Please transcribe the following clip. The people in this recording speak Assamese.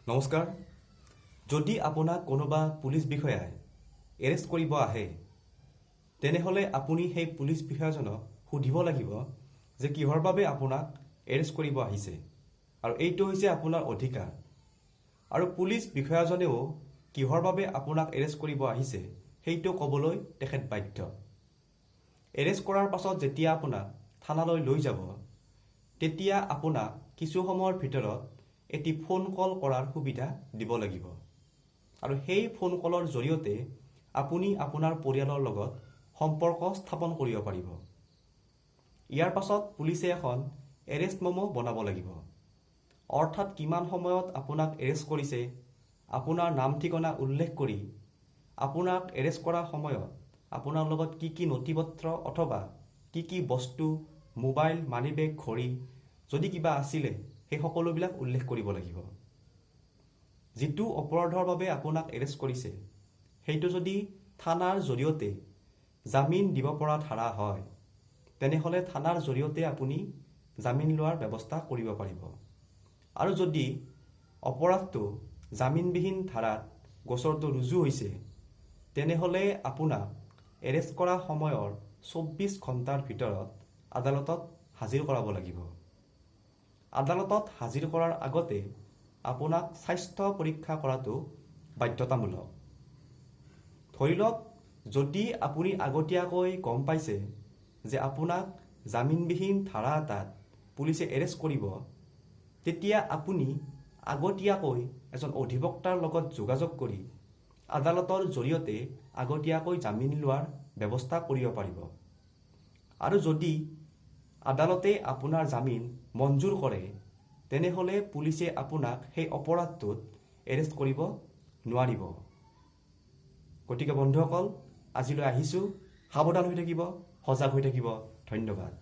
নমস্কাৰ। যদি আপোনাক কোনোবা পুলিচ বিষয়াই এৰেষ্ট কৰিব আহে, তেনেহ'লে আপুনি সেই পুলিচ বিষয়াজনক সুধিব লাগিব যে কিহৰ বাবে আপোনাক এৰেষ্ট কৰিব আহিছে আৰু এইটো হৈছে আপোনাৰ অধিকাৰ। আৰু পুলিচ বিষয়াজনেও কিহৰ বাবে আপোনাক এৰেষ্ট কৰিব আহিছে, সেইটো ক'বলৈ তেখেত বাধ্য। এৰেষ্ট কৰাৰ পাছত যেতিয়া আপোনাক থানালৈ লৈ যাব, তেতিয়া আপোনাক কিছু সময়ৰ ভিতৰত এটি ফোন কল কৰাৰ সুবিধা দিব লাগিব আৰু সেই ফোন কলৰ জৰিয়তে আপুনি আপোনাৰ পৰিয়ালৰ লগত সম্পৰ্ক স্থাপন কৰিব পাৰিব। ইয়াৰ পাছত পুলিচে এখন এৰেষ্ট মেমো বনাব লাগিব, অৰ্থাৎ কিমান সময়ত আপোনাক এৰেষ্ট কৰিছে, আপোনাৰ নাম ঠিকনা উল্লেখ কৰি আপোনাক এৰেষ্ট কৰাৰ সময়ত আপোনাৰ লগত কি কি নথি পত্ৰ অথবা কি কি বস্তু, মোবাইল, মানিবেগ, ঘড়ী যদি কিবা আছিলে, সেই সকলোবিলাক উল্লেখ কৰিব লাগিব। যিটো অপৰাধৰ বাবে আপোনাক এৰেষ্ট কৰিছে, সেইটো যদি থানাৰ জৰিয়তে জামিন দিব পৰা ধাৰা হয়, তেনেহ'লে থানাৰ জৰিয়তে আপুনি জামিন লোৱাৰ ব্যৱস্থা কৰিব পাৰিব। আৰু যদি অপৰাধটো জামিনবিহীন ধাৰাত গোচৰটো ৰুজু হৈছে, তেনেহ'লে আপোনাক এৰেষ্ট কৰা সময়ৰ 24 ঘণ্টাৰ ভিতৰত আদালতত হাজিৰ কৰাব লাগিব। আদালতত হাজিৰ কৰাৰ আগতে আপোনাক স্বাস্থ্য পৰীক্ষা কৰাটো বাধ্যতামূলক। ধৰি লওক, যদি আপুনি আগতীয়াকৈ গম পাইছে যে আপোনাক জামিনবিহীন ধাৰা এটাত পুলিচে এৰেষ্ট কৰিব, তেতিয়া আপুনি আগতীয়াকৈ এজন অধিবক্তাৰ লগত যোগাযোগ কৰি আদালতৰ জৰিয়তে আগতীয়াকৈ জামিন লোৱাৰ ব্যৱস্থা কৰিব পাৰিব। আৰু যদি আদালতে আপোনাৰ জামিন মঞ্জুৰ কৰে, তেনেহ'লে পুলিচে আপোনাক সেই অপৰাধটোত এৰেষ্ট কৰিব নোৱাৰিব। গতিকে বন্ধুসকল, আজিলৈ আহিছোঁ। সাৱধান হৈ থাকিব, সজাগ হৈ থাকিব। ধন্যবাদ।